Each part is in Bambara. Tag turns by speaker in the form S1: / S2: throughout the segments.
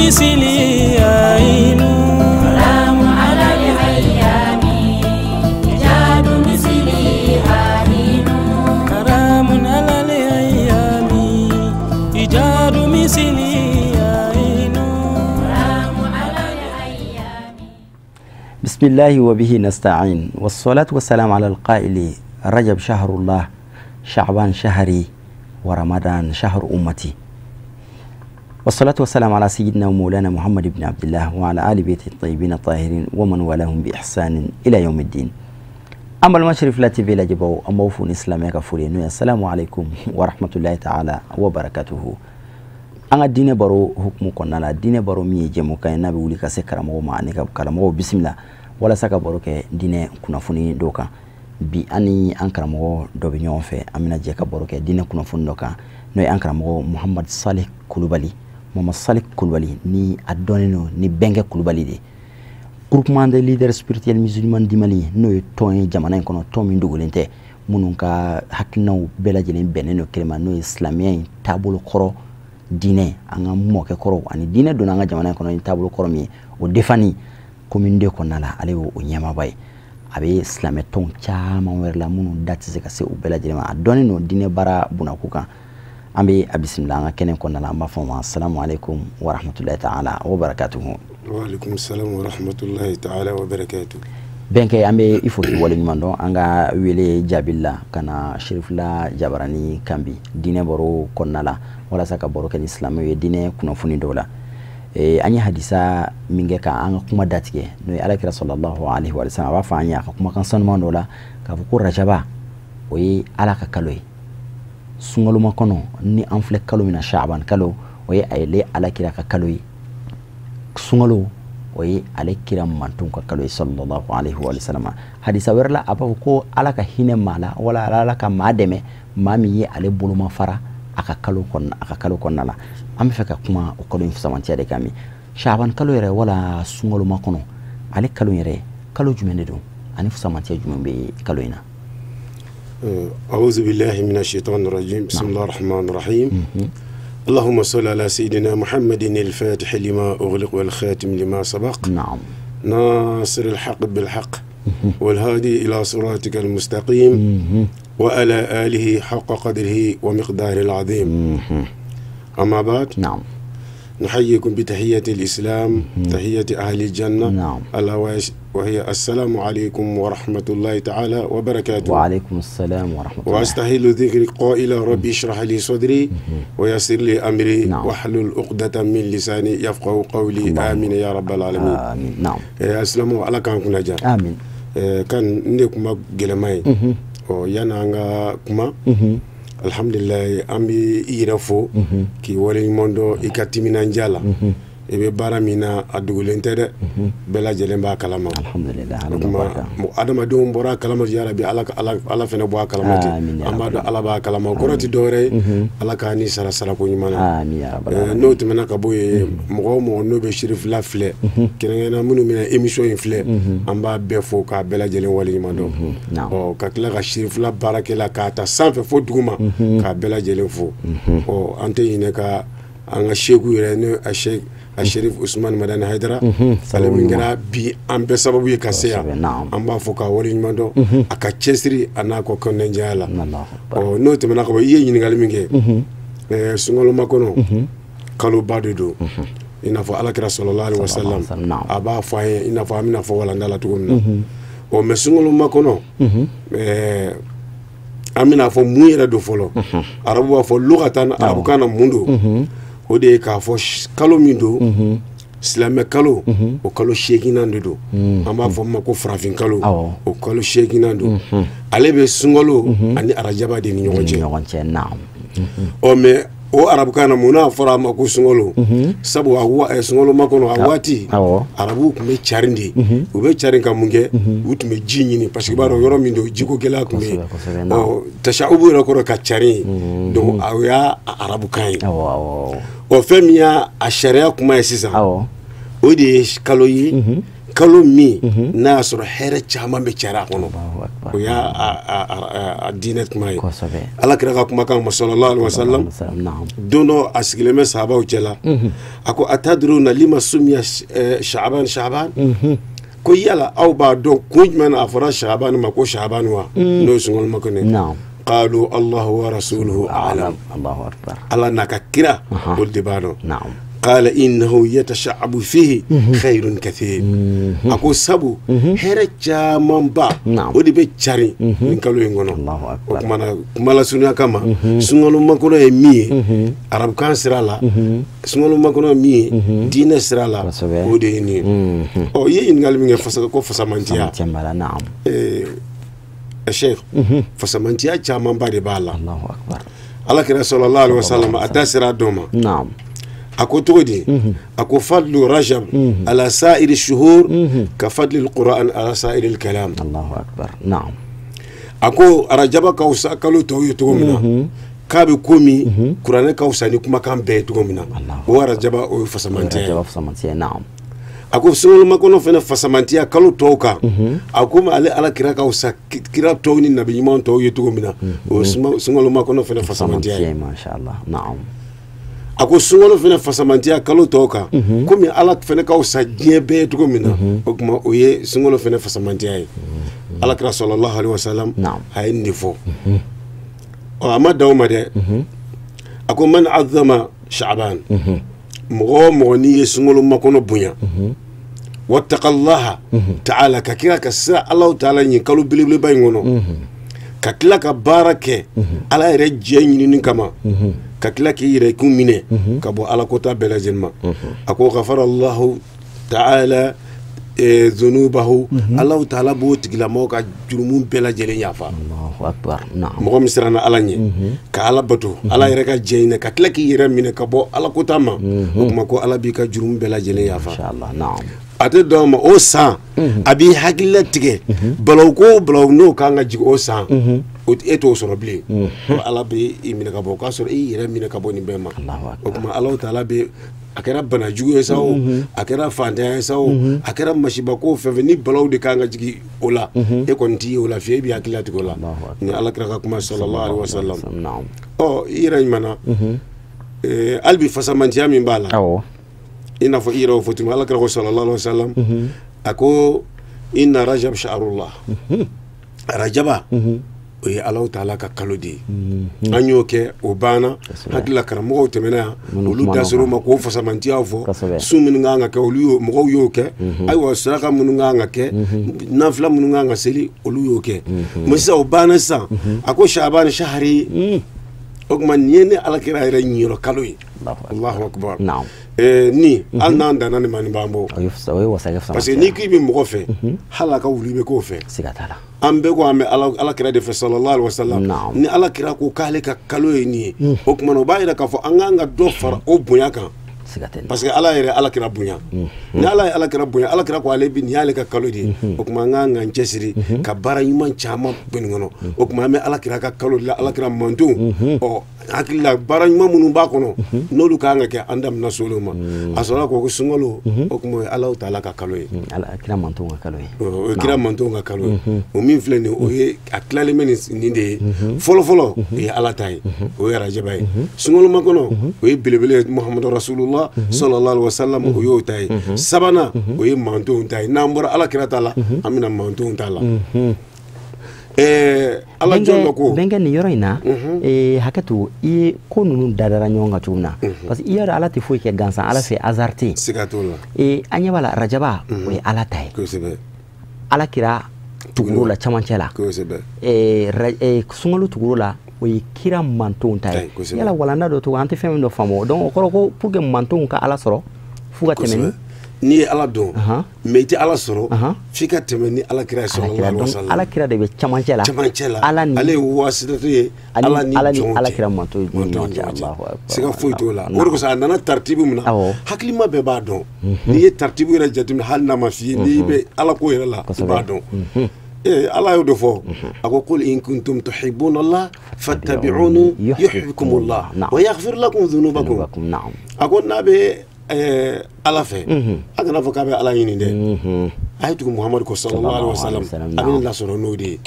S1: مثلي عين.
S2: حرام على الأيام إيجاد مثلي عين.
S1: حرام على الأيام إيجاد مثلي عين.
S2: حرام على الأيام.
S3: بسم الله وبه نستعين، والصلاة والسلام على القائل: رجب شهر الله، شعبان شهري، ورمضان شهر أمتي. والصلاة والسلام على سيدنا ومولانا محمد بن عبد الله وعلى آل بيته الطيبين الطاهرين ومن والاهم بإحسان إلى يوم الدين. أما المشرف لا تبي لا جبو أما وفون إسلام يكفولي. السلام عليكم ورحمة الله تعالى وبركاته. An ka diinɛ baro hukumu kɔnɔna la, diinɛ baro min ye jɛmukan ye n'a bɛ wuli ka se karamɔgɔ ma ani ka karamɔgɔw bisimila walasa ka baro kɛ diinɛ kunnafoni dɔw kan. Bi an ni an karamɔgɔ dɔ bɛ ɲɔgɔn fɛ, an bɛna jɛ ka baro kɛ diinɛ kunnafoni dɔ kan, n'o ye an karamɔgɔ Muhamad Salih Kulubali. Muhamad Salih Kulubali ni a dɔnnen don ni Bɛnkɛ Kulubali de ye. Groupement des leaders spirituels musulmans du Mali, n'o ye tɔn ye jamana in kɔnɔ, tɔn min dogolen tɛ, minnu ka hakilinaw bɛɛ lajɛlen bɛnnen don kelen ma, n'o ye silamɛya in taabolo kɔrɔ, diinɛ an ka mɔkɛ kɔrɔw ani diinɛ donna an ka jamana in kɔnɔ ni taabolo kɔrɔ min ye, o defani commune 2 kɔnɔna la, ale y'o ɲɛmaaba ye. A bɛ silamɛ tɔn caman wɛrɛ la minnu da tɛ se ka se u bɛɛ lajɛlen ma. A dɔnnen don diinɛ baara bunakun kan. An bɛ a bisimila an ka kɛnɛ kɔnɔna la, an b'a fɔ ma: Salamu aleykum wa rahmatulahi ta'ala wa barakatuhu.
S4: Wa alaikum salam wa rahmatullahi ta'ala wa barakatuh.
S3: Bɛnkɛ, an bɛ i fo k'i waleɲuman dɔn an ka wele jaabili la ka na Sherifila Jabarani kan bi diinɛ baro kɔnɔna la, walasa ka baro kɛ ni silamɛw ye diinɛ kunnafoni dɔw la. An ye hadisa min kɛ ka an ka kuma datigɛ, n'o ye Alakira sallallahu alaihi wa sallam, a b'a fɔ an ye a ka kumakan sanuman dɔ la k'a fɔ ko Rajaba o ye Ala ka kalo ye, sunkaloma kɔnɔ ni an filɛ kalo min na, Shaban kalo, o ye ale Alakira ka kalo ye, sunkalo o ye ale kira mantonw ka kalo ye sallallahu alaihi wa sallam. Hadisa wɛrɛ la, a b'a fɔ ko Ala ka hinɛ maa la, wala Ala ka maa dɛmɛ, maa min ye ale boloma fara a ka kalo kɔnɔna, a ka kalo kɔnɔna la. An bɛ fɛ ka kuma o kalo in fisamantiya de kan. Min Shaban kalo yɛrɛ wala sunkaloma kɔnɔ, ale kalo yɛrɛ kalo jumɛn de don ani fisamantiya jumɛn bɛ kalo in na?
S4: أعوذ بالله من الشيطان الرجيم، بسم الله الرحمن الرحيم. اللهم صل على سيدنا محمد الفاتح لما أغلق والخاتم لما سبق، ناصر الحق بالحق والهادي إلى صراطك المستقيم وعلى آله حق قدره ومقداره العظيم. أما بعد، نحييكم بتحية الإسلام، تحية أهل الجنة، ألا وهي السلام عليكم ورحمة الله تعالى وبركاته.
S3: وعليكم السلام ورحمة الله.
S4: وأستهل ذكري قائلا: ربي اشرح لي صدري ويسر لي أمري واحلل عقدة من لساني يفقه قولي. آمين يا رب العالمين.
S3: آمين. نعم.
S4: السلام عليكم كنا جا.
S3: آمين.
S4: كان نيكم جلماي يانا كما alhamdulilayi, an bɛ i yɛrɛ fo k'i waleɲuman dɔn i ka timinandiya la. I bɛ baara min na, a dogolen tɛ dɛ, bɛɛ lajɛlen b'a kalama.
S3: Alhamdulilayi.
S4: O tuma adamadenw bɔra a kalama, yarabi Ala Ala fana bɔ a kalama ten. An b'a dɔn Ala b'a kalama, o kɔrɔ tɛ dɔwɛrɛ ye, Ala k'a ni sara sarako ɲuman na. N'o tɛmɛna ka bɔ yen, mɔgɔ o mɔgɔ n'o bɛ Sherifila filɛ, kɛrɛnkɛrɛnnenya minnu bɛna émission in filɛ, an b'a bɛɛ fo k'a bɛɛ lajɛlen waleɲuman dɔn. Ɔ ka tila ka Sherifila baarakɛla k'a ta sanfɛ fo duguma k'a bɛɛ lajɛlen fo. Ɔ an tɛ ɲinɛ ka an ka seku yɛrɛ, n'o a Sɛki a Sherif Usman Madani Hayidara, ale min kɛra bi an bɛɛ sababu ye ka se yan, an b'a fɔ k'a waleɲuman dɔn a ka cɛsiri a n'a ka kɔnɔnajɛya la. Ɔ n'o tɛmɛna ka bɔ, i ye ɲininkali min kɛ, sunkaloma kɔnɔ kaloba de don, i n'a fɔ Alakira sallallahu alaihi wasallam a b'a fɔ an ye, i n'a fɔ an bɛna fɔ walanda la cogo min na. Ɔ mɛ sunkaloma kɔnɔ, an bɛna fɔ mun yɛrɛ don fɔlɔ? Arabu b'a fɔ lugatan, arabukan na mun don? O de ye k'a fɔ kalo min don, silamɛ kalo, o kalo 8nan de don. An b'a fɔ ma ko farafin kalo, o kalo 8nan don. Ale bɛ sunkalo ani arajaba de ni ɲɔgɔn cɛ. Ɔ mɛ o arabukan na, mun n'a fɔra a ma ko sunkalo? Sabu a sunkalo makɔnɔ a waati, arabuw tun bɛ carin de. U bɛ carin ka mun kɛ? U tun bɛ ji ɲini, parce que i b'a dɔn yɔrɔ min don, jiko gɛlɛya tun bɛ yen. Ɔ tasawufu yɛrɛ kɔrɔ ka carin, donc o y'a arabukan ye. Ɔ fɛn min y'a a sariya kuma ye sisan, o de ye kalo ye, kalo min n'a y'a sɔrɔ hɛrɛ caman bɛ cari a kɔnɔ. O y'a a diinɛ kuma ye. Ala kira ka kumakan ma sallallahu alaihi wasallam, don dɔ a sigilen bɛ sahabaw cɛ la, a ko atadruna lima sumiya sha'ban sha'ban, ko yala aw b'a dɔn kun jumɛn na a fɔra sha'ban ma ko sha'ban wa, n'o ye sunkalo makɔnɔ ye. Qalu Allahu wa rasuluhu a'lam.
S3: Allahu akbar.
S4: Ala n'a ka kira olu de b'a dɔn. Qala innahu yatasha'abu fihi khayrun kathir. A ko sabu hɛrɛ camanba o de bɛ cari nin kalo in kɔnɔ. O kuma na, kuma lasurunya kama, sunkalo makɔnɔ ye min ye arabukan sira la, sunkalo makɔnɔ ye min ye diinɛ sira la, o de ye nin ye. Ɔ, i ye ɲininkali min kɛ ko fasamantiya, Cheikh, fasamantiya camanba de b'a la. Ala kira sallallahu alaihi wasallam a da sera dɔ ma. A ko cogo di? A ko fadlu rajab ala sa'iri shuhur ka fadli alquran ala sa'iri alkalam.
S3: Allahu akbar. Naam.
S4: A ko arajaba ka fisa kalo tɔw ye cogo min na, k'a bɛ komi kuranɛ ka fisa ni kumakan bɛɛ ye cogo min na, o arajaba o ye fasamantiya ye.
S3: Naam.
S4: A ko sunkalo makɔnɔ fana fasamantiya kalo tɔw kan, a ko ale ala kira ka fisa kira tɔw ni nabi ɲuman tɔw ye cogo min na, o sunkalo makɔnɔ fana fasamantiya ye.
S3: Masha Allah. Naam.
S4: A ko sunkalo fana fasamantiya kalo tɔw kan, komi ala fana ka fisa diɲɛ bɛɛ ye cogo min na, o tuma o ye sunkalo fana fasamantiya ye. Ala kira sallallahu alaihi wasallam a ye nin de fɔ. Ɔ, a ma dan o ma dɛ. A ko man azama sha'ban, mɔgɔ o mɔgɔ n'i ye sunkalo makɔnɔ bonya, wattaqallaha ta'ala, ka kira ka sira Alahu ta'ala ɲin kalo belebeleba in kɔnɔ, ka tila ka baara kɛ ala yɛrɛ jɛ ɲinini kama, ka tila k'i yɛrɛ kun minɛ ka bɔ ala kota bɛɛ lajɛlen ma. A ko ghafara Allahu ta'ala dhunubahu, Alahu ta'ala b'o tigilamɔgɔ ka jurumu bɛɛ lajɛlen yafa.
S3: Allahu akbar. Naam.
S4: Mɔgɔ min siranna ala ɲɛ, ka ala bato, ala yɛrɛ ka jɛ ɲini, ka tila k'i yɛrɛ minɛ ka bɔ ala kota ma, o tuma ko ala b'i ka jurumu bɛɛ lajɛlen yafa.
S3: Inshallah. Naam.
S4: A tɛ dɔn ma o san, a b'i hakilila tigɛ balawu ko balawu n'o kan ka jigin o san, e t'o sɔrɔ bilen. Ala bɛ i minɛ ka bɔ, o k'a sɔrɔ i yɛrɛ minɛ ka bɔ nin bɛɛ ma. O tuma Alahu ta'ala bɛ, a kɛra bana jugu ye sa o, a kɛra fantanya ye sa o, a kɛra masibako fɛn fɛn ni balawu de kan ka jigin o la, e kɔni t'i ye o la fiyewu, e b'i hakili latigɛ o la. Ni ala kira ka kuma sallallahu alaihi wasallam. Ɔ, i yɛrɛ ɲuman na, hali bi fasamantiya min b'a la, i n'a fɔ i yɛrɛ y'o fɔ cogo min, ala kira ko sallallahu alaihi wasallam, a ko inna rajab sha'rullah, rajaba o ye Alahu ta'ala ka kalo de ye. An y'o kɛ, o banna. Hakilila karamɔgɔw tɛmɛna yan, olu da ser'o ma k'o fasamantiyaw fɔ, sun minnu kan ka kɛ olu y'o, mɔgɔw y'o kɛ, ayiwa saraka minnu kan ka kɛ, nafila minnu kan ka seli, olu y'o kɛ. Mais sisan o banna sisan, a ko sha'ban shahri, o tuma nin ye ne ala kira yɛrɛ ɲiyɔrɔ kalo ye. Allahu akbar. Ni hali n'an danna nin ma, nin b'an bɔ. Parce que n'i k'i bɛ mɔgɔ fɛ, hali a ka wuli bɛ k'o fɛ. An bɛɛ ko an bɛ ala kira de fɛ sallallahu alaihi wasallam. Ni ala kira ko k'ale ka kalo ye nin ye, o tuma na o b'a yira k'a fɔ an k'an ka dɔ fara o bonya kan. Parce que ala yɛrɛ ala kira bonya. Ni ala ye ala kira bonya, ala kira ko ale bi nin y'ale ka kalo de ye, o tuma an k'an k'an cɛsiri ka baara ɲuman caman bɔ nin kɔnɔ. O tuma an bɛ ala kira ka kalo de la, ala kira mantonw. Ɔ, hakili la baara ɲuman minnu b'a kɔnɔ, n'olu kan ka kɛ, an daminɛ s'olu ma. A sɔrɔla ko sunkalo, o tuma o ye Alahu ta'ala ka kalo ye.
S3: Kira mantonw ka kalo ye.
S4: O ye kira mantonw ka kalo ye. O min filɛ nin ye, o ye a tilalen bɛ nin de ye. Fɔlɔ fɔlɔ, o ye ala ta ye, o ye arajaba ye. Sunkalo makɔnɔ, o ye belebele ye Muhamadu Rasulullah sallallahu alaihi wasallam, o y'o ta ye. Sabanan, o ye mantonw ta ye. N'an bɔra ala kira ta la, an bɛna mantonw ta la. Ala jɔn dɔ ko
S3: bɛnkɛ nin yɔrɔ in na, hakɛ to i ye ko ninnu dadara ɲɔgɔn kan cogo min na, parce que i y'a dɔn ala tɛ foyi kɛ gansan, ala fɛ hasard tɛ yen.
S4: Siga t'o la.
S3: An ɲɛ b'a la rajaba, o ye ala ta ye. Ala kira tugur'o la camancɛ la. Sunkalo tugur'o la, o ye kira mantonw ta ye. Yala walanda dɔ to an tɛ fɛn min dɔ faamu, donc o kɔrɔ ko pour que mantonw ka ala sɔrɔ f'u ka tɛmɛ ni
S4: n'i ye ala dɔn, mais i tɛ ala sɔrɔ f'i ka tɛmɛ ni ala kira ye sallallahu alaihi wasallam.
S3: Ala kira de bɛ camancɛ la.
S4: Camancɛ la. Ale ye wasitatu ye ala ni jɔnw cɛ.
S3: Ala kira mantonw ni ɲɔgɔn cɛ.
S4: Siga foyi t'o la. O de kosɔn a nana taritibu min na, hakilima bɛɛ b'a dɔn. N'i ye taritibu yɛrɛ jateminɛ, hali n'a ma f'i ye, n'i bɛ ala ko yɛrɛ la, i b'a dɔn. Ala y'o de fɔ, a ko qul in kuntum tuhibbuna Allah fattabi'uni yuhibbukum Allah wa yaghfir lakum dhunubakum. A ko n'a bɛ ala fɛ, a kana fɔ k'a bɛ ala ɲini dɛ, a ye tugu Muhamadu kɔ sallallahu alaihi wasallam, a bɛ lasɔrɔ n'o de ye.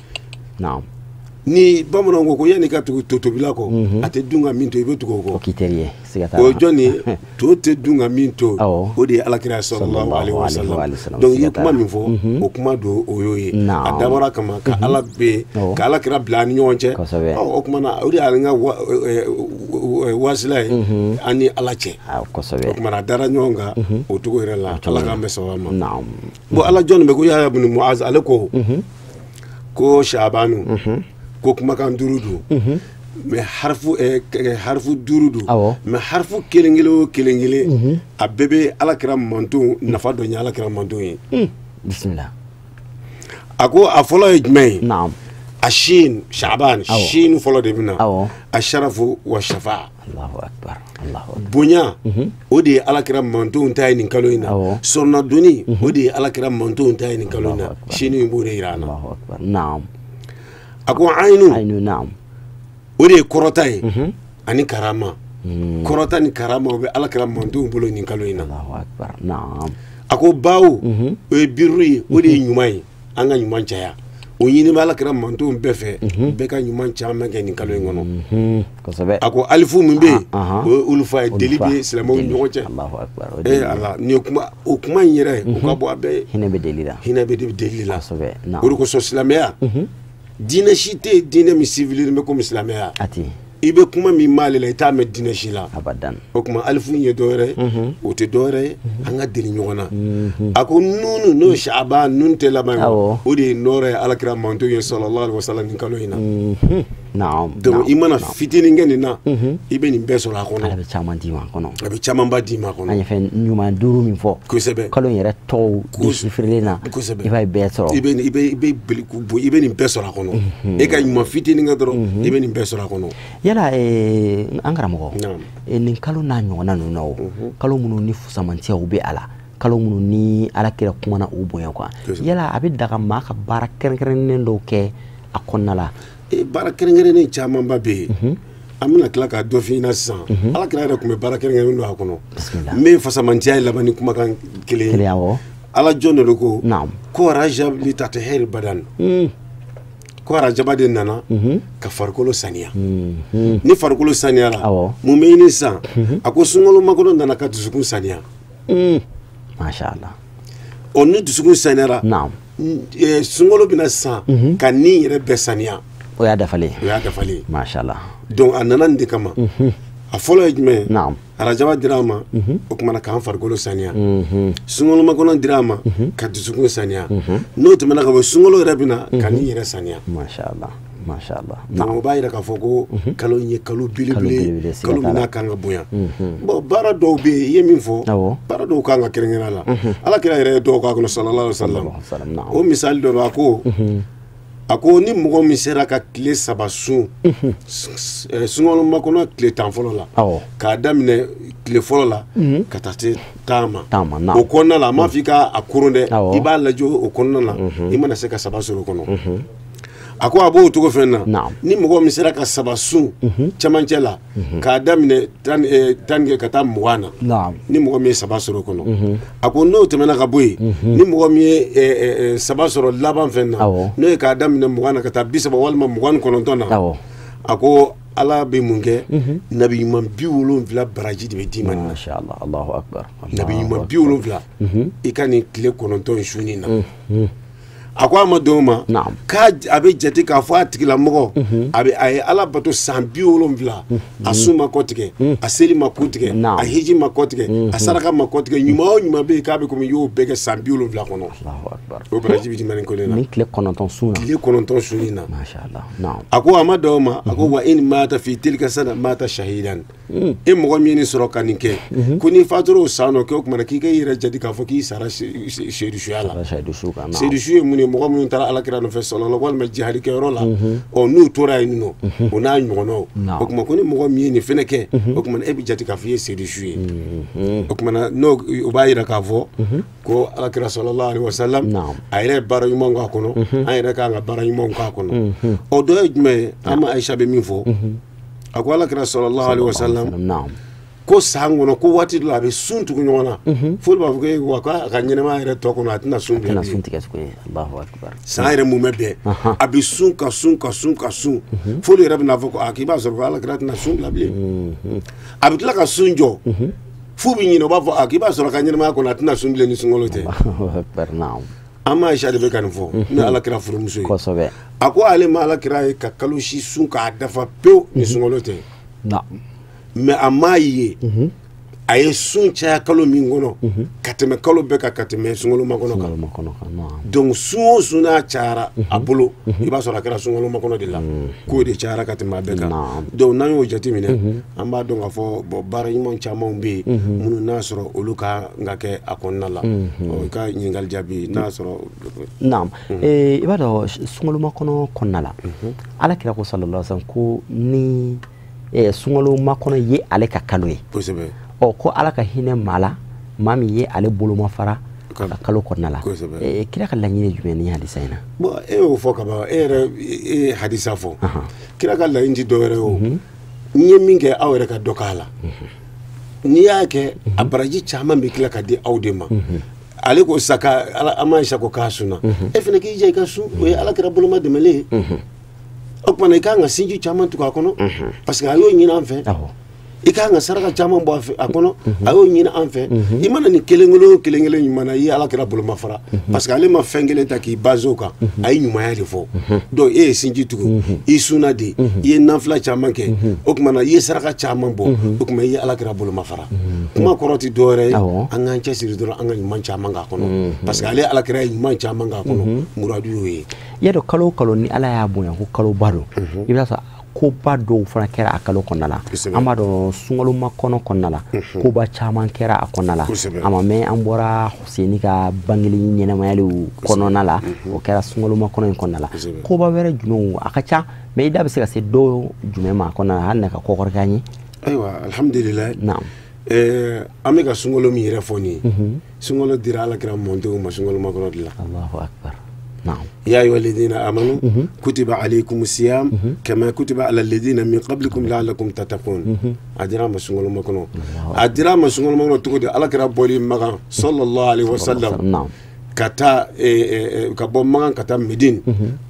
S4: Ni bamananw ko yanni ka tugu to tobila kɔ, a tɛ dun ka min to i bɛ tugu o kɔ.
S3: O k'i teri ye, siga t'a la.
S4: O jɔn ye to tɛ dun ka min to, o de ye alakira sallallahu alaihi wasallam. Donc i ye kuma min fɔ, o kuma don, o y'o ye. A dabɔra kama ka Ala bɛ ka alakira bila an ni ɲɔgɔn cɛ. O kuma na o de y'an ka wasila ye an ni Ala cɛ. O kuma na a dara ɲɔgɔn kan o cogo yɛrɛ la. Ala k'an bɛn sababa ma. Bon, Ala jɔn bɛ ko Yahya ibn Muaz, ale ko ko Shabanu ko kumakan 5 don, mais harfu 5 don, mais harfu kelen kelen o kelen kelen a bɛɛ bɛ alakira manton nafa dɔ ɲɛ alakira manton ye.
S3: Bisimila.
S4: A ko a fɔlɔ ye jumɛn ye? A shin Shaban, shin fɔlɔ de bɛ na. A sharafu wa shafa.
S3: Allahu akbar, Allahu akbar.
S4: Bonya o de ye alakira mantonw ta ye nin kalo in na. Sɔrɔnadonni o de ye alakira mantonw ta ye nin kalo in na. Shin in b'o de yira an na.
S3: Allahu akbar. Naam.
S4: A ko ayinu,
S3: naam,
S4: o de ye kɔrɔta ye ani karama. Kɔrɔta ni karama o bɛ alakira mantonw bolo nin kalo in na.
S3: Allahu akbar. Naam.
S4: A ko bawo, o ye biru ye, o de ye ɲuman ye, an ka ɲuman caya. O ɲini bɛ alakira mantonw bɛɛ fɛ, bɛɛ ka ɲuman caman kɛ nin kalo in kɔnɔ.
S3: Kosɛbɛ.
S4: A ko alifu min bɛ yen, o ye ulufa ye, deli bɛ silamɛw ni ɲɔgɔn cɛ.
S3: Allahu akbar.
S4: Ala, nin ye kuma, o kuma in yɛrɛ, o ka bɔ a bɛɛ ye.
S3: Hinɛ bɛ deli la.
S4: Hinɛ bɛ deli la.
S3: Kosɛbɛ.
S4: O de kosɔn silamɛya, diinɛ si tɛ yen diinɛ min civilisé bɛ komi silamɛya. I bɛ kuma min m'ale la, i t'a mɛn diinɛ si la.
S3: Abadan.
S4: O tuma alifu ye dɔwɛrɛ ye, o tɛ dɔwɛrɛ ye, an ka deli ɲɔgɔn na. A ko nunu, n'o ye Shaban, nun tɛ laban ye, o de ye nɔrɔ ye alakira manton ye sallallahu alaihi wasallam nin kalo in na. Donc i mana fitinin kɛ nin na, i bɛ nin bɛɛ sɔrɔ a kɔnɔ.
S3: Ala bɛ caman d'i ma a kɔnɔ.
S4: A bɛ camanba d'i ma a kɔnɔ.
S3: An ye fɛn ɲuman 5 min fɔ.
S4: Kosɛbɛ.
S3: Kalo in yɛrɛ tɔgɔw déchiffré na.
S4: Kosɛbɛ.
S3: I b'a ye bɛɛ sɔrɔ.
S4: I bɛ nin bɛɛ sɔrɔ a kɔnɔ. E ka ɲuman fitinin kɛ dɔrɔn, i bɛ nin bɛɛ sɔrɔ a kɔnɔ.
S3: Yala an karamɔgɔ, nin kalo n'a ɲɔgɔnna ninnu na o, kalo minnu ni fusamantiyaw bɛ a la, kalo minnu ni alakira kumana u bonya kan, yala a bɛ daga maa ka baara kɛrɛnkɛrɛnnen dɔw kɛ a kɔnɔna la?
S4: Baara kɛrɛnkɛrɛnnen camanba bɛ yen. An bɛna tila k'a dɔ f'i ɲɛna sisan. Alakira yɛrɛ tun bɛ baara kɛrɛnkɛrɛnnen don a kɔnɔ. Min fasamantiya ye laban ni kumakan kelen ye. Ala jɔn de ko ko rajab li tatahir badan. Ko arajaba de nana ka farikolo saniya. Ni farikolo saniyara, mun bɛ ɲini sisan? A ko sunkalo makɔnɔ nana ka dusukun saniya.
S3: Masha Allah.
S4: Ɔ ni dusukun saniyara, sunkalo bɛna sisan ka ni yɛrɛ bɛɛ saniya.
S3: O y'a dafalen.
S4: O y'a dafalen.
S3: Masha Allah.
S4: Donc a nana nin de kama. A fɔlɔ ye jumɛn ye? Arajaba dira a ma, o kumana k'an farikolo saniya. Sunkalo makɔnɔ dira a ma ka dusukun saniya. N'o tɛmɛna ka bɔ, sunkalo yɛrɛ bɛ na ka ni yɛrɛ saniya.
S3: Masha Allah, masha Allah.
S4: Donc o b'a yira k'a fɔ ko kalo in ye kalo belebele, kalo min n'a kan ka bonya. Bon, baara dɔw bɛ yen, i ye min fɔ, baara dɔw kan ka kɛrɛnkɛrɛn a la. Alakira yɛrɛ ye dɔw k'a kɔnɔ sallallahu alaihi wasallam. O misali dɔ bɛ, a ko ni mɔgɔ min sera ka tile 3 sun sunkalo makɔnɔ tile 10 fɔlɔ la, k'a daminɛ tile fɔlɔ la ka taa se 10 ma, o kɔnɔna la, a m'a fɔ i ka a koron dɛ, i b'a lajɛ o kɔnɔna la, i mana se ka 3 sɔrɔ o kɔnɔ. A ko a b'o cogo fɛn na, ni mɔgɔ min sera ka 3 sun cɛmancɛ la k'a daminɛ 10 kɛ ka taa 20 na, ni mɔgɔ min ye 3 sɔrɔ o kɔnɔ. A ko n'o tɛmɛna ka bɔ yen, ni mɔgɔ min ye 3 sɔrɔ laban fɛn na, n'o ye k'a daminɛ 20 na ka taa 30 walima 29 na, a ko Ala bɛ mun kɛ? Nabi ɲuman 70 baraji de bɛ d'i ma.
S3: Masha Allah, Allahu akbar.
S4: Nabi ɲuman 70 i ka nin tile 9 sunni na. A ko a ma dɔw ma k'a a bɛ jate k'a fɔ a tigilamɔgɔ a ye Ala bato san 70, a sun ma kɔ tigɛ, a seli ma ku tigɛ, a hiji ma kɔ tigɛ, a saraka ma kɔ tigɛ, ɲuman o ɲuman bɛ yen k'a bɛ komi i y'o bɛɛ kɛ san 70 kɔnɔ. O baraji bɛ d'i ma nin kolo in na.
S3: Ni tile 9 sun na.
S4: Tile 9 sunni na.
S3: Masha Allah. Naam.
S4: A ko a ma dɔw ma, a ko wa in mata fi tilka sana mata shahidan. E mɔgɔ min ye nin sɔrɔ ka nin kɛ, ko n'i fatura o san nɔ kɛ, o kumana k'i ka i yɛrɛ jate k'a fɔ k'i sara seedusuya la. Seedusu ye mun ye? Mɔgɔ minnu taara alakira nɔfɛ sɔlɔlɔ walima jihadikɛyɔrɔ la, ɔ n'u tora yen nɔ, o n'a ɲɔgɔnnaw. O tuma ko ni mɔgɔ min ye nin fɛnɛ kɛ, o tuma e bɛ jate k'a fɔ i ye seedusu ye. O tuma n'o o b'a yira k'a fɔ ko alakira sallallahu alaihi wasallam a yɛrɛ ye baara ɲuman k'a kɔnɔ, an yɛrɛ k'an ka baara ɲumanw k'a kɔnɔ. O dɔ ye jumɛn ye? An ma Ayisa bɛ min fɔ, a ko alakira sallallahu alaihi wasallam Ko san kɔnɔ ko waati dɔ la a bɛ sun tugu ɲɔgɔn na fo b'a fɔ ko wa k'a ka ɲɛnɛmaya yɛrɛ tɔ kɔnɔ a tɛna sun bila
S3: bilen. Allahu akbar.
S4: San yɛrɛ mun bɛ bɛn a bɛ sun ka sun ka sun ka sun fo yɛrɛ bɛna fɔ ko a k'i b'a sɔrɔ ko Ala kira tɛna sun bila bilen. A bɛ tila ka sun jɔ f'u bɛ ɲinɛ u b'a fɔ a k'i b'a sɔrɔ a ka ɲɛnɛmaya kɔnɔ a tɛna sun bilen ni sunkalo tɛ.
S3: Allahu akbar, naam.
S4: An ma Aisha de bɛ ka nin fɔ ni Ala kira furumuso ye.
S3: Kosɛbɛ.
S4: A ko ale ma Ala kira ye ka kalo si sun k'a dafa pewu ni sunkalo tɛ.
S3: Naam.
S4: Mais a m'a ye a ye sun caya kalo min kɔnɔ ka tɛmɛ kalo bɛɛ kan ka tɛmɛ sunkalo makɔnɔ kan. Donc sun o sun n'a cayara a bolo i b'a sɔrɔ a kɛra sunkalo makɔnɔ de la k'o de cayara ka tɛmɛ a bɛɛ kan. Donc n'an y'o jateminɛ an b'a dɔn k'a fɔ bon baara ɲuman camanw bɛ yen minnu n'a sɔrɔ olu ka kan ka kɛ a kɔnɔna la. I ka ɲininkali jaabi n'a sɔrɔ.
S3: Naam. I b'a dɔn sunkalo makɔnɔ kɔnɔna la Ala kira ko sallallahu alaihi wasallam ko ni sunkalo makɔnɔ ye ale ka kalo ye.
S4: Kosɛbɛ.
S3: Ɔ ko Ala ka hinɛ maa la maa min ye ale boloma fara ka kalo kɔnɔna la.
S4: Kosɛbɛ.
S3: Kira ka laɲini ye jumɛn ni hadisa in na?
S4: Bon e y'o fɔ ka ban, e yɛrɛ e ye hadisa fɔ. Kira ka laɲini ti dɔwɛrɛ ye o. N ye min kɛ aw yɛrɛ ka dɔ k'a la. N'i y'a kɛ a baraji caman bɛ tila ka di aw de ma. Ale ko sa ka Ala an ma Ayisa ko k'a sunna. E fana k'i jija i ka sun, o ye Ala kira boloma dɛmɛlen ye. O kumana i kan ka sinji caman tugu a kɔnɔ parce que a y'o ɲini an fɛ. I kan ka saraka caman bɔ a kɔnɔ a y'o ɲini an fɛ. I mana nin kelen kelen o kelen kelen ɲuman na i ye Ala kira boloma fara parce que ale ma fɛn kelen ta k'i base o kan a ye ɲumanya de fɔ. Donc e ye sinji tugu i sunna de i ye nafila caman kɛ o kumana i ye saraka caman bɔ o kuma i ye Ala kira boloma fara. Kuma kɔrɔ ti dɔwɛrɛ ye an k'an cɛsiri dɔrɔn an ka ɲuman caman k'a kɔnɔ parce que ale Ala kira ye ɲuman caman k'a kɔnɔ muradu y'o ye.
S3: I y'a dɔn kalo o kalo ni Ala y'a bonya ko kaloba don i b'a sɔrɔ koba dɔw fana kɛra a kalo kɔnɔna la. An b'a dɔn sunkalo makɔnɔ kɔnɔna la koba caman kɛra a kɔnɔna la. A ma mɛn an bɔra Huseni ka bangeli ɲɛnamayaliw kɔnɔna la o kɛra sunkalo makɔnɔ in kɔnɔna la. Koba wɛrɛ jumɛnw a ka ca mais i da bɛ se ka se dɔw jumɛn ma a kɔnɔna la hali n'a ka kɔkɔrɔ k'an ye?
S4: Ayiwa alhamdulilayi.
S3: Naam.
S4: An bɛ ka sunkalo min yɛrɛ fɔ nin ye sunkalo dira Ala kira mɔdenw ma sunkalo makɔnɔ de la.
S3: Allahu akbar. نعم.
S4: يا أيها الذين آمنوا كتب عليكم الصيام كما كتب على الذين من قبلكم لعلكم تتقون. أدرا ما سنقول ما كنوا أدرا ما سنقول ما كنوا تقول على كرا بولي مغان صلى الله عليه وسلم.
S3: نعم.
S4: كتا كبوم مغان كتا مدين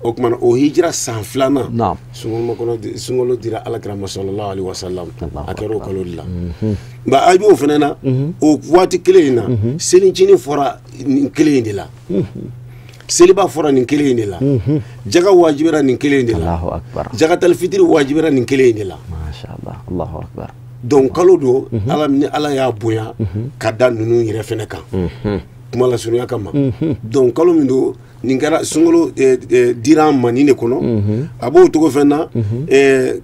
S4: أكمن أهجرة سانفلانا.
S3: نعم.
S4: سنقول ما كنوا سنقول ديرا على كرا صلى الله عليه وسلم. أكرو كلو الله. ba a b'o fana na o waati kelen in na selicinin fɔra nin kelen in de la. Seliba fɔra nin kelen in de la. Jaga wajibira nin kelen in de la.
S3: Allahu akbar.
S4: Jagatal fitiri wajibira nin kelen in de la.
S3: Masha Allah. Allahu akbar.
S4: Donc kalo don Ala ni Ala y'a bonya ka da ninnu yɛrɛ fɛnɛ kan. Kuma lasurunya kama. Donc kalo min don nin kɛra sunkalo dira an ma nin de kɔnɔ. A b'o cogo fɛn na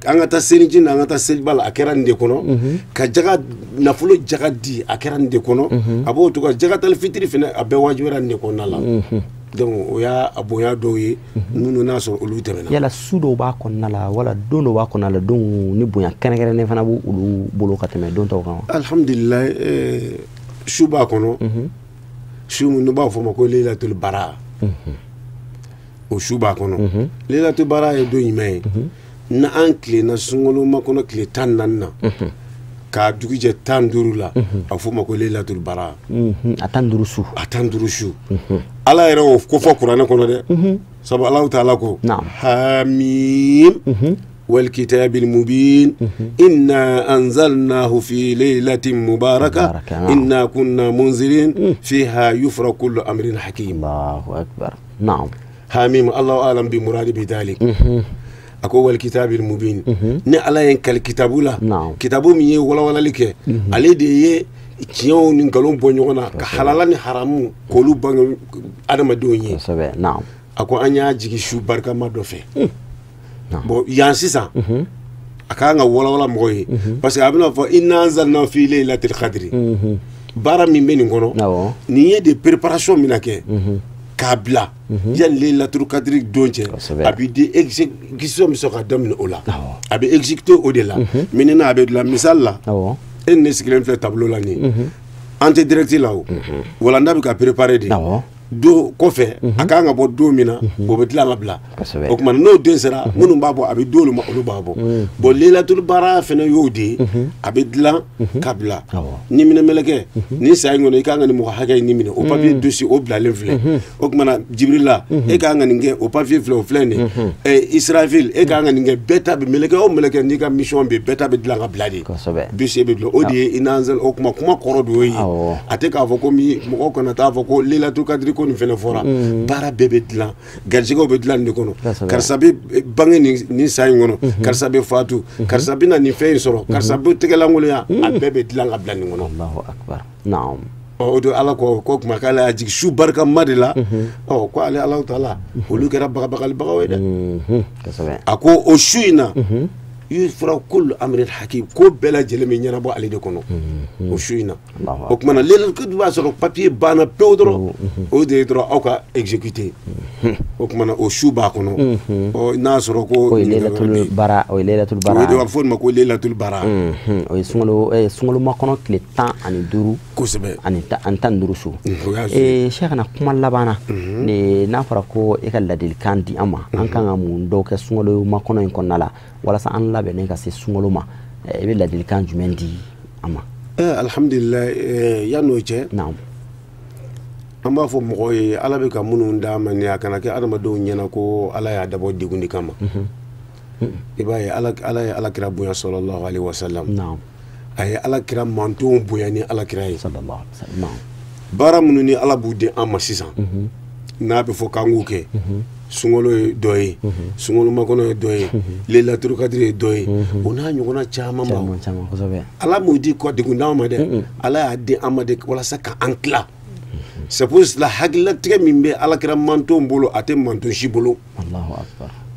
S4: an ka taa seliji na an ka taa seliba la a kɛra nin de kɔnɔ. Ka jaga nafolo jaga di a kɛra nin de kɔnɔ. A b'o cogo jagatal fitiri fɛnɛ a bɛɛ wajibira nin de kɔnɔna la. Donc o y'a bonya dɔw ye minnu n'a sɔrɔ olu tɛmɛna.
S3: Yala su dɔw b'a kɔnɔna la wala don dɔw b'a kɔnɔna la don ni bonya kɛrɛnkɛrɛnnen fana b'olu bolo ka tɛmɛ don tɔw kan wa?
S4: Alhamdulilayi su b'a kɔnɔ. Su min n'u b'a fɔ o ma ko Laylatul Bara. O su b'a kɔnɔ. Laylatul Bara ye don jumɛn ye? N'an tilenna sunkalo makɔnɔ tile 14 na. K'a dugu jɛ 15 la a fɔ o ma ko Laylatul Bara.
S3: A 15 su.
S4: A 15 su. Ala yɛrɛ y'o ko fɔ kuranɛ kɔnɔ dɛ. Sabu Alahu taala ko. Hamim. Wal kitabil mubin. Inna anzalnahu fi laylatin mubaraka. Inna kunna munzirin. Fiha yufraqu kullu amrin hakim.
S3: Allahu akbar. Naam.
S4: Hamim Allahu a'lam bi muradi bi dhalik. A ko wal kitabil mubin. Ni Ala ye n kali kitabu la. Kitabu min ye walawalali kɛ. Ale de ye tiɲɛw ni nkalon bɔ ɲɔgɔn na ka halala ni haramu k'olu bange adamadenw ye.
S3: Kosɛbɛ. Naam.
S4: A ko an y'a jigin su barikama dɔ fɛ. Bon yan sisan a ka kan ka walawala mɔgɔw ye parce que a bɛna fɔ inna anzalna fi laylatil qadri. Baara min bɛ nin kɔnɔ nin ye de préparation min na kɛ k'a bila yanni laylatul qadri don cɛ a bɛ di exécution bɛ sɔrɔ ka daminɛ o la a bɛ exécuter o de la. Maintenant a bɛ dilan misali la e ni ne sigilen filɛ tableau la nin ye an tɛ direct la o walanda bɛ ka préparer de. Don kɔfɛ a kan ka bɔ don min na o bɛ dilan ka bila o tuma n'o den sera minnu b'a bɔ a bɛ di olu ma olu b'a bɔ bon lelatul bara fana y'o de ye a bɛ dilan ka bila ni minɛ mɛlɛkɛ ni saya in kɔnɔ i kan ka nin mɔgɔ hakɛ in minɛ o papier dossier o bilalen filɛ o tuma na Jibirila e kan ka nin kɛ o papier filɛ o filɛ nin ye Israfil e kan ka nin kɛ bɛɛ ta bɛ mɛlɛkɛ o mɛlɛkɛ n'i ka mission bɛ bɛɛ ta bɛ dilan ka bila de dossier bɛ dilan o de ye inanzal o kuma kuma kɔrɔ de y'o ye a tɛ k'a fɔ ko mɔgɔw kana taa fɔ ko lelatul kadiri ko nin fɛnɛ fɔra baara bɛɛ bɛ dilan garijɛgɛw bɛ dilan nin de kɔnɔ karisa bɛ bange nin san in kɔnɔ karisa bɛ fatu karisa bɛ na nin fɛn in sɔrɔ karisa bɛ tɛgɛlankolonya a bɛɛ bɛ dilan ka bila nin kɔnɔ.
S3: Allahu akbar. Naam.
S4: O don Ala ko ko kuma k'ale y'a jigin su barikama de la ɔ ko ale Alahu taala olu kɛra bagabagalibagaw ye dɛ. A ko o su in na yufra kullu amrin hakim ko bɛɛ lajɛlen bɛ ɲɛnabɔ ale de kɔnɔ o su in na o tuma na lelatul b'a sɔrɔ papier banna pewu dɔrɔn o de ye dɔrɔn aw ka exécuter o tuma na o su b'a kɔnɔ ɔ n'a sɔrɔ ko
S3: o ye lelatul bara o ye lelatul bara
S4: o de b'a fɔ o ma ko lelatul bara
S3: o ye sunkalo makɔnɔ tile 15
S4: kosɛbɛ
S3: ani 15 su. Cheikh na kuma laban na n'a fɔra ko e ka ladilikan di an ma an kan ka mun dɔw kɛ sunkalo makɔnɔ in kɔnɔna la walasa an labɛnnen ka se sunkalo ma i bɛ ladilikan jumɛn di an ma?
S4: Alhamdulilayi yan'o cɛ an b'a fɔ mɔgɔw ye Ala bɛ ka minnu d'a ma nin a kana kɛ adamadenw ɲɛna ko Ala y'a dabɔ degun de kama. I b'a ye Ala ye Ala kira bonya sallallahu alaihi wasallam a ye Ala kira mantonw bonya ni Ala kira ye baara minnu ni Ala b'u di an ma sisan n'a bɛ fɔ k'an k'u kɛ sunkalo ye dɔ ye sunkalo makɔnɔ ye dɔ ye lelatul kadiri ye dɔ ye o n'a ɲɔgɔnna caman ba Ala m'o di kɔ degun d'an ma dɛ Ala y'a di an ma de walasa ka an tila. C'est pour cela hakililatigɛ min bɛ Ala kira mantonw bolo a tɛ manton si bolo.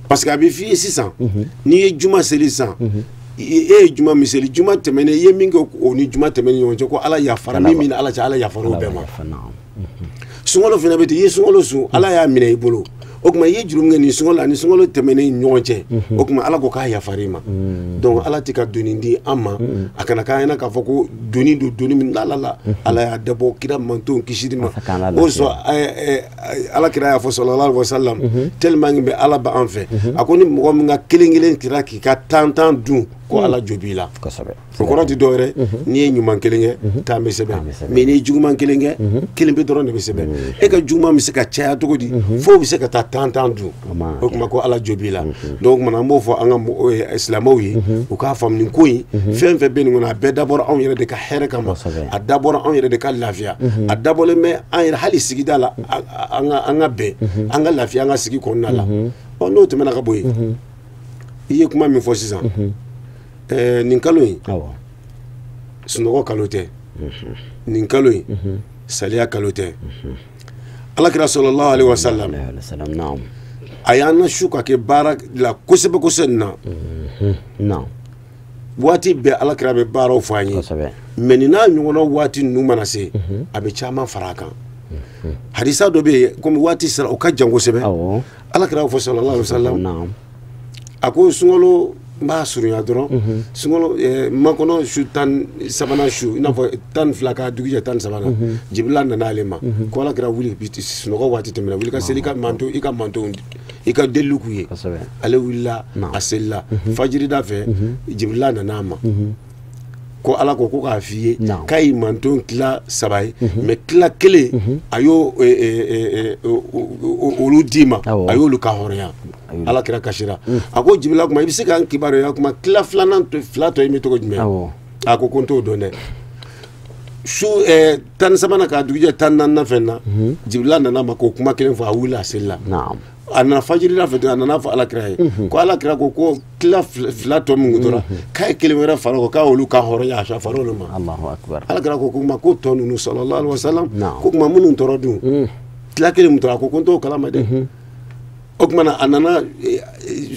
S4: Parce que a bɛ f'i ye sisan n'i ye juma seli sisan e ye juma min seli juma tɛmɛnen i ye min kɛ o ni juma tɛmɛnen ɲɔgɔn cɛ ko Ala yafara min Ala cɛ Ala yafara o bɛɛ ma. Sunkalo fana bɛ ten i ye sunkalo sun Ala y'a minɛ i bolo o tuma i ye juru min kɛ nin sunkalo la ni sunkalo tɛmɛnen ɲɔgɔn cɛ o tuma Ala ko k'a yafara i ma donc Ala tɛ ka doni di an ma a kana k'an ɲɛna k'a fɔ ko doni don doni min la la la Ala y'a dabɔ kira mantonw kisili ma o sɔn Ala kira y'a fɔ sallallahu alaihi wasallam tellement que bɛ Ala b'an fɛ a ko ni mɔgɔ min ka kelen kelen kira k'i ka tan tan dun ko Ala jo b'i la o kɔrɔ tɛ dɔwɛrɛ n'i ye ɲuman kelen kɛ tan bɛ sɛbɛn mais n'i ye juguman kelen kɛ kelen bɛ dɔrɔn de bɛ sɛbɛn e ka juguman bɛ se ka caya cogo di fo bɛ se ka taa tan tan dun o tuma ko Ala jo b'i la donc o tuma an b'o fɔ an ka silamɛw ye u k'a faamu nin ko in fɛn fɛn bɛ nin kɔnɔ a bɛɛ dabɔra anw yɛrɛ de ka hɛrɛ kama a dabɔra anw yɛrɛ de ka lafiya a dabɔlen bɛ an yɛrɛ hali sigida la an ka bɛn an ka lafiya an ka sigi kɔnɔna la ɔ n'o tɛmɛna ka bɔ yen i ye kuma min fɔ sisan nin kalo in sunɔgɔ kalo tɛ nin kalo in saliya kalo tɛ Ala kira sallallahu alaihi wasallam a y'an na su ka kɛ baara la kosɛbɛ kosɛbɛ nin na waati bɛɛ Ala kira bɛ baaraw fɔ an ye mais nin n'a ɲɔgɔnna waati ninnu mana se a bɛ caman fara a kan hadisa dɔ bɛ yen komi waati sera o ka jan kosɛbɛ Ala kira fɔ sallallahu alaihi wasallam a ko sunkalo n b'a surunya dɔrɔn sunkalo makɔnɔ su 13nan su i n'a fɔ 12 ka dugujɛ 13nan Jibirila nana ale ma ko Ala kira wuli sunɔgɔ waati tɛmɛna wuli ka seli i ka manto i ka mantonw i ka delili k'u ye ale wulila a selila fajirida fɛ Jibirila nana a ma ko Ala ko k'a f'i ye k'a y'i manton tila 3 ye mais tila kelen a y'o olu d'i ma a y'olu ka hɔrɔnya Ala kira kasira a ko Jibirila kuma i bɛ se k'an kibaruya kuma tila filanan fila tɔ in bɛ cogo jumɛn a ko n t'o dɔn dɛ su 13nan k'a dugujɛ 14nan fɛn na Jibirila nana ma k'o kuma kelen fɔ a wulila a selila a nana fajirila fɛ a nana fɔ Ala kira ye ko Ala kira ko tila fila tɔ min tora k'a ye kelen wɛrɛ fara o kan k'a y'olu ka hɔrɔnya a fara olu ma Ala kira ko kuma ko tɔ ninnu sallallahu alaihi wasallam ko kuma minnu tɔɔrɔ dun tila kelen min tora a ko n t'o kalama dɛ O tuma na a nana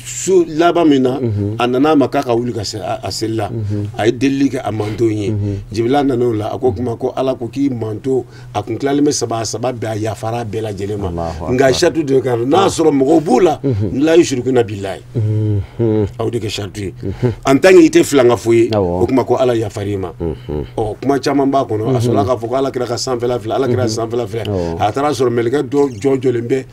S4: su laban min na a nana a ma k'a ka wuli ka se a seli la a ye delili kɛ a manton ye Jibila nana o la a ko kuma ko Ala ko k'i manto a kun tilalen bɛ saba saba bɛɛ a yafara bɛɛ lajɛlen ma nka saratu de kan n'a sɔrɔ mɔgɔw b'u la la yushrikuna billahi aw de kɛ saratu ye en tant que i tɛ filankafo ye o kuma ko Ala yafar'i ma ɔ kuma caman b'a kɔnɔ a sɔrɔla k'a fɔ ko Ala kira ka sanfɛla filɛ Ala kira sanfɛla filɛ a taara sɔrɔ mɛlɛkɛ dɔ jɔ jɔlen bɛ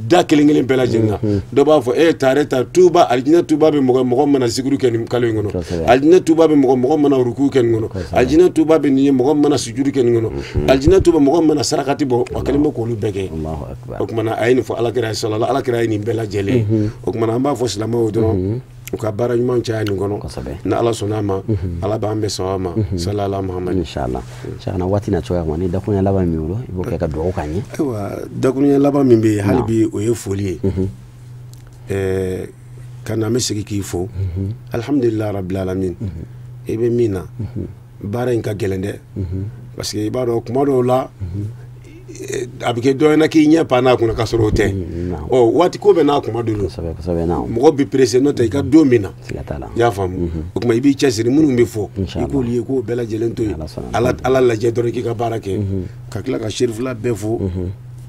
S4: da kelen kelen bɛɛ lajɛlen na dɔ b'a fɔ e taare ta tuba alijinɛ tuba bɛ mɔgɔ mɔgɔ mana zikuru kɛ nin kalo in kɔnɔ alijinɛ tuba bɛ mɔgɔ mɔgɔ mana ruku kɛ nin kɔnɔ alijinɛ tuba bɛ nin ye mɔgɔ mana sujuru kɛ nin kɔnɔ alijinɛ tuba mɔgɔ mana sarakati bɔ a kɛlen bɛ k'olu bɛɛ kɛ o tuma na a ye nin fɔ Ala kira sallallahu Ala kira ye nin bɛɛ lajɛlen o tuma na an b'a fɔ silamɛw dɔrɔn u ka baara ɲuman caya nin kɔnɔ ni Ala sɔnna a ma Ala b'an bɛɛ sɔn a ma sallallahu Muhammad
S3: inshallah Cheikhna waati na cogoya kɔnɔ ni dakuruɲɛ laban min bolo i b'o kɛ ka dugawu k'an ye
S4: ayiwa dakuruɲɛ laban min bɛ yen hali bi o ye foli ye ka na an bɛ segin k'i fo alhamdulilayi rabbil alamin i bɛ min na baara in ka gɛlɛn dɛ parce que i b'a dɔn kuma dɔw la a bɛ kɛ dɔ ɲɛna k'i ɲɛ pan n'a kunna k'a sɔrɔ o tɛ ɔ waati ko bɛ n'a kuma don mɔgɔ bɛ pressé n'o tɛ i ka don min na i y'a faamu o tuma i b'i cɛsiri minnu bɛ fɔ i k'olu ye k'o bɛɛ lajɛlen to yen Ala lajɛ dɔrɔn k'i ka baara kɛ ka tila ka serifila bɛɛ fo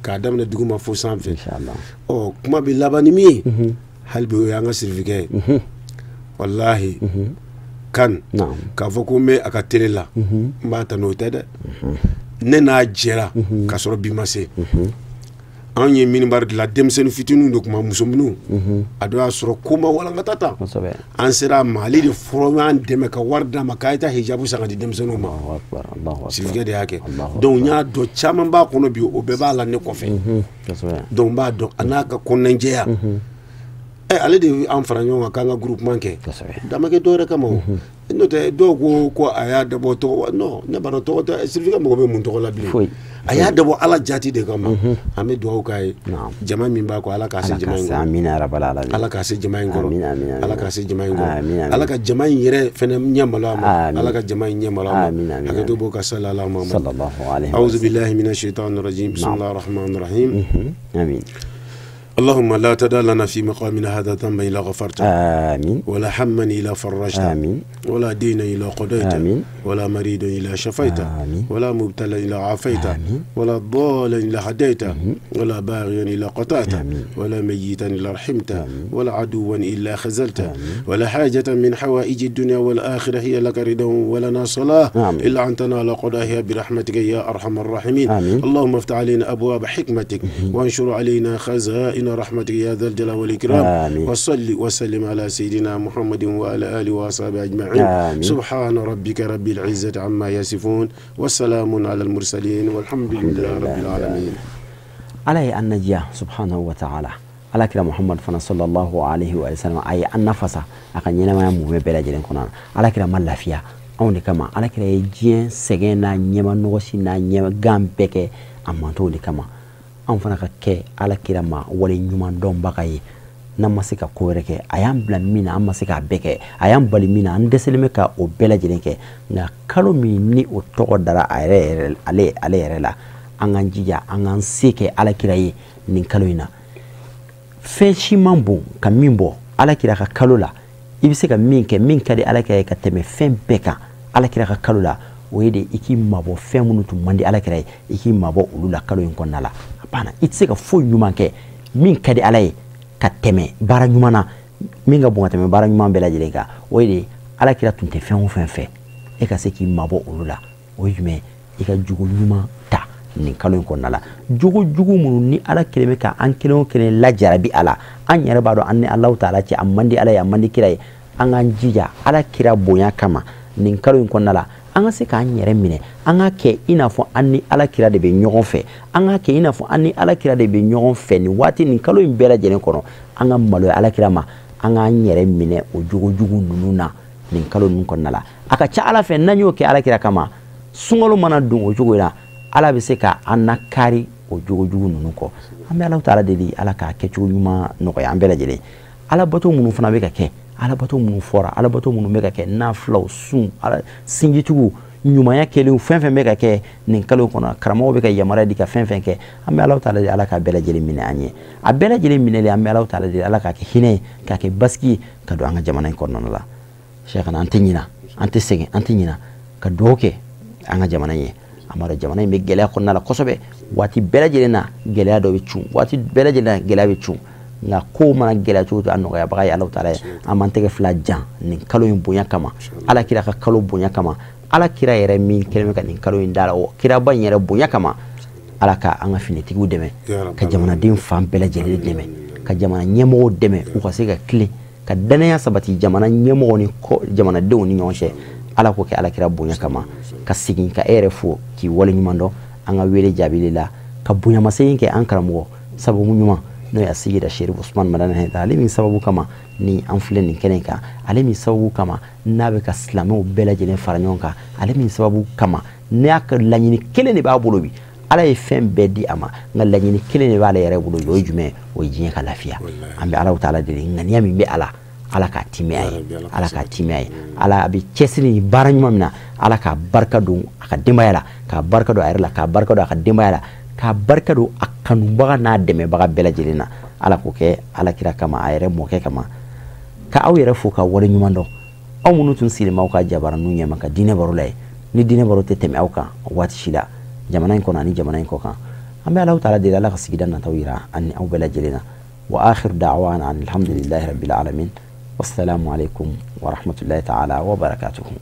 S4: k'a daminɛ dugu ma fo sanfɛ ɔ kuma bɛ laban ni min ye hali bi o y'an ka sirifikɛ ye walahi kan k'a fɔ ko n bɛ a ka télé la n b'a ta n'o tɛ dɛ ne n'a jɛra k'a sɔrɔ bi ma se anw ye minibari dilan denmisɛnnin fitininw de kuma musominnu a dɔ y'a sɔrɔ ko ma walankata tan an sera a ma ale de fɔlɔ y'an dɛmɛ ka wari d'a ma k'a ye taa hijabu san ka di denmisɛnninw ma sirifikɛ de y'a kɛ donc n y'a dɔn caman b'a kɔnɔ bi o bɛɛ b'a la ne kɔfɛ donc n b'a dɔn a n'a ka kɔnɔnajɛya ale de an fara ɲɔgɔn kan k'an ka groupement kɛ dama kɛ dɔwɛrɛ kama o n'o tɛ dɔw ko ko a y'a dabɔ tɔgɔ non ne b'a dɔn tɔgɔ tɛ sirifikɛ mɔgɔ bɛ mun tɔgɔ la bilen a y'a dabɔ Ala jati de kama an bɛ dugawu k'a ye jama min b'a kɔ Ala k'a se jama in kɔrɔ Ala k'a se jama in kɔrɔ Ala k'a se jama in kɔrɔ Ala ka jama in yɛrɛ fɛnɛ ɲɛ malo a ma Ala ka jama in ɲɛ malo a ma hakɛto b'o ka sallallahu alaihi wa sallam a'udhu billahi minash shaitanir rajim bismillahir rahmanir rahim
S3: amin
S4: اللهم لا تدع لنا في مقامنا هذا ذنبا إلا غفرته
S3: آمين
S4: ولا هما إلا فرجته
S3: آمين
S4: ولا دينا إلا قضيته
S3: آمين
S4: ولا مريضا إلا شفيته
S3: آمين
S4: ولا مبتلى إلا عافيته
S3: آمين
S4: ولا ضالا إلا هديته ولا باغيا إلا قطعته
S3: آمين
S4: ولا ميتا إلا رحمته
S3: آمين
S4: ولا عدوا إلا خزلته
S3: آمين
S4: ولا حاجة من حوائج الدنيا والآخرة هي لك رضا ولنا صلاة
S3: آمين
S4: إلا أن تنال قضاها برحمتك يا أرحم الراحمين
S3: آمين
S4: اللهم افتح علينا أبواب حكمتك وانشر علينا خزائن رحمتك يا ذا الجلال والإكرام
S3: آمين
S4: وصل وسلم على سيدنا محمد وعلى آله وأصحابه أجمعين
S3: آمين
S4: سبحان ربك رب العزة عما يصفون والسلام على المرسلين والحمد لله رب العالمين
S3: على أن نجيا سبحانه وتعالى على كلا محمد فنا صلى الله عليه وسلم أي النفس أكن ينما مو بلا جلين كنا على كلا ما فيها أو نكما على كلا يجين سجنا نيما نوشي نيما جامبك أما تو نكما an fana ka kɛ Ala kira ma wale ɲuman dɔnbaga ye n'an ma se ka ko wɛrɛ kɛ a y'an bila min na an ma se k'a bɛɛ kɛ a y'an bali min na an dɛsɛlen bɛ ka o bɛɛ lajɛlen kɛ nka kalo min ni o tɔgɔ dara a yɛrɛ ale yɛrɛ la an k'an jija an k'an se kɛ Ala kira ye nin kalo in na fɛn si man bon ka min bɔ Ala kira ka kalo la i bɛ se ka min kɛ min ka di Ala kira ye ka tɛmɛ fɛn bɛɛ kan Ala kira ka kalo la o ye de i k'i mabɔ fɛn minnu tun man di Ala kira ye i k'i mabɔ olu la kalo in kɔnɔna la a banna i tɛ se ka foyi ɲuman kɛ min ka di Ala ye ka tɛmɛ baara ɲuman na min ka bon ka tɛmɛ baara ɲuman bɛɛ lajɛlen kan o ye de Ala kira tun tɛ fɛn o fɛn fɛ e ka se k'i mabɔ olu la o ye jumɛn i ka jogo ɲuman ta nin kalo in kɔnɔna la jogo jugu minnu ni Ala kelen bɛ ka an kelen o kelen lajarabi a la an yɛrɛ b'a dɔn an ni Alahu taala cɛ a man di Ala ye a man di kira ye an k'an jija Ala kira bonya kama nin kalo in kɔnɔna la an ka se k'an yɛrɛ minɛ an ka kɛ i n'a fɔ an ni Ala kira de bɛ ɲɔgɔn fɛ an ka kɛ i n'a fɔ an ni Ala kira de bɛ ɲɔgɔn fɛ nin waati nin kalo in bɛɛ lajɛlen kɔnɔ an ka maloya Ala kira ma an k'an yɛrɛ minɛ o jogo jugu ninnu na nin kalo ninnu kɔnɔna la a ka ca Ala fɛ n'an y'o kɛ Ala kira kama sunkalo mana don o cogo in na Ala bɛ se ka an nakari o jogo jugu ninnu kɔ an bɛ Alahu taala deli Ala k'a kɛcogo ɲuman nɔgɔya an bɛɛ lajɛlen Alabato minnu fana bɛ ka kɛ Alabato minnu fɔra Alabato minnu bɛ ka kɛ nafilaw sun ala sinjitugu Ɲumanya kɛlenw fɛn fɛn bɛ ka kɛ nin kalo kɔnɔ, karamɔgɔw bɛ ka yamaruya di ka fɛn fɛn kɛ, an bɛ Alahu taala deli Ala k'a bɛɛ lajɛlen minɛ an ye. A bɛɛ lajɛlen minɛlen, an bɛ Alahu taala deli Ala k'a kɛ hinɛ ye, k'a kɛ basigi ye ka don an ka jamana in kɔnɔna la. Cheikhana, an tɛ ɲina, an tɛ sɛgɛn, an tɛ ɲina ka dugawu kɛ an ka jamana in ye. An b'a dɔn jamana in bɛ gɛlɛya kɔnɔna la kosɛbɛ. Waati bɛɛ lajɛlen na gɛlɛya dɔ bɛ cun, waati bɛɛ lajɛlen na gɛlɛya bɛ cun, nka kow mana gɛlɛya cogo o cogo, a nɔgɔyabaga ye Alahu taala ye. An b'an tɛgɛ fila jan nin kalo in bonya kama, Ala kira ka kalo bonya kama, Ala kira yɛrɛ min kɛlen bɛ ka nin kalo in da la, o kiraba in yɛrɛ bonya kama, Ala ka an ka finitigiw dɛmɛ, ka jamanaden fan bɛɛ lajɛlen dɛmɛ, ka jamana ɲɛmɔgɔw dɛmɛ u ka se ka tilen, ka danaya sabati jamana ɲɛmɔgɔw ni jamanadenw ni ɲɔgɔn cɛ. Ala k'o kɛ Ala kira bonya kama. Ka segin ka e yɛrɛ fo k'i waleɲuman dɔn an ka wele jaabili la, ka bonyamasegin kɛ an karamɔgɔ sababu ɲuman, n'o ye Seyida Sherif Usman Madani Haidara, ale min sababu kama ni an filɛ nin kɛnɛ kan, ale min sababu kama n'a bɛ ka silamɛw bɛɛ lajɛlen fara ɲɔgɔn kan, ale min sababu kama n'a ka laɲini kelen de b'a bolo bi. Ala ye fɛn bɛɛ di a ma, nka laɲini kelen de b'ale yɛrɛ bolo bi, o ye jumɛn ye? O ye diɲɛ ka lafiya. An bɛ Alahu taala deli, ŋaniya min bɛ a la, Ala k'a timiya ye, Ala k'a timiya ye. Ala a bɛ cɛsiri ni baara ɲuman min na, Ala k'a barika don a ka denbaya la, k'a barika don a yɛrɛ la, k'a barika don a ka denbaya la, k'a barika don a kanubaga n'a dɛmɛbaga bɛɛ lajɛlen na. Ala k'o kɛ Ala kira kama, a yɛrɛ mɔkɛ kama. Ka aw yɛrɛ fo ka wale ɲuman dɔn, aw minnu tun sigilen b'aw ka jabaraninw ɲɛma ka diinɛ baro la ye, ni diinɛ baro tɛ tɛmɛ aw kan waati si la, jamana in kɔnɔ ani jamana in kɔ kan. An bɛ Alahu taala deli, Ala ka sigida nataw yira ani aw bɛɛ lajɛlen na. Wa akhiru da'wana alhamdulillahi rabbil alamin. Wassalamu alaikum wa rahmatullahi ta'ala wa barakatuhu.